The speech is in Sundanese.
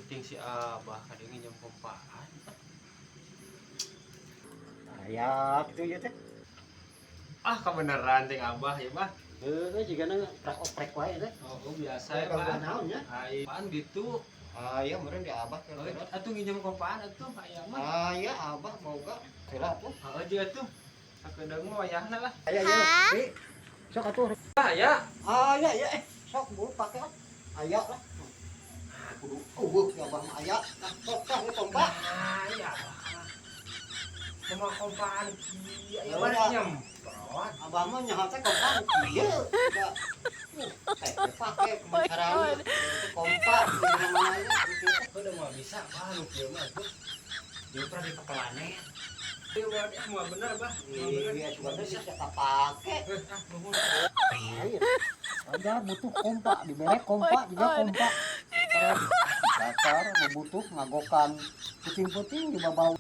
Ting si Abah kadang nginjem kompaan. Aya kitu ieu teh. Ah, kebenaran ting Abah ya, Bah. Heuh, jigana prak oprek wae teh. Oh, biasa ya, Gangguan Bah. naon nya? Ai, apaan gitu. Aya meureun di Abah Oh, kira-kira. atuh nginjem kompaan atuh aya mah. Aya Abah boga. Kira atuh. Heeh, jeung atuh. Sakedeung mah wayahna lah. Aya ieu. Pi. Sok atuh. Ah, ya. Aya ya eh sok buru pake ah. Aya lah. Kudu euweuh ya Abah mah aya. Nah, sok tah ieu kompa. Ah, ya. Mama kompaan kieu aya Ya mah udah. Nyemprot. Abah mah nyaho teh kompa kieu. Da. Teh pake kumaha carana. Itu kompa di mana-mana gitu teh. Udah mah bisa, Bah, nu kieu mah tuh. Dia pernah di planet. Ieu mah mah bener, Bah. Mah bener. Iya, juga bisa kapake. Eh, ah, nuhun. Iya. Ada butuh kompa, dibere kompa juga kompa. Dasar nu butuh ngagokan puting-puting di bawah.